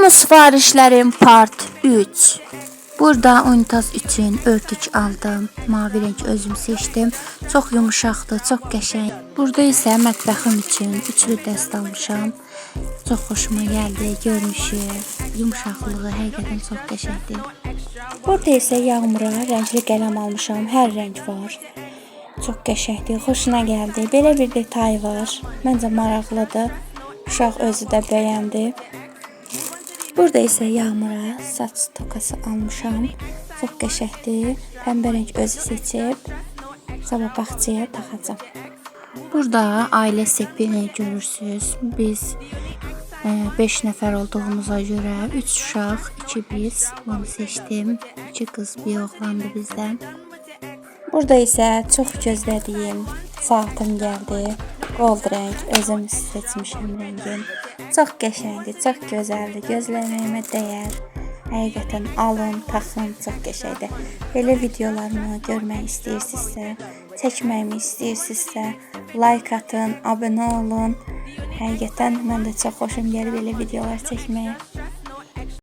Temu sifarişlərim part 3. Burada unitaz üçün örtük aldım. Mavi rəng özüm seçdim. Çox yumşaqdır, çox qəşəng. Burada isə mətbəxim üçün üçlü dəst almışam. Çox xoşuma gəldi görünüşü, yumşaqlığı həqiqətən çox qəşəngdir. Burada isə Yağmura rəngli qələm almışam. Hər rəng var. Çox qəşəngdir, xoşuna gəldi. Belə bir detay var. Məncə maraqlıdır. Uşaq özü də bəyəndi. Burada isə Yağmura saç tokası almışam. Çox qəşəngdir. Pəmbə rəng özü seçib. Sabah bağçaya taxacağam. Burada ailə sepini görürsüz. Biz 5 nəfər olduğumuza görə 3 uşaq, 2 biz bunu seçdim. 2 qız, bir oğlandı bizdə. Burada isə çox gözlədiyim saatım gəldi. Gold rəng, özüm seçmişəm rəngin. Çox qəşəngdir, çox gözəldir. Gözləməyimə dəyər. Həqiqətən alın, taxın, çox qəşəngdir. Belə videolarımı görmək istəyirsinizsə, çəkməyimi istəyirsinizsə, like atın, abunə olun. Həqiqətən mən də çox xoşum gəlir belə videolar çəkməyə.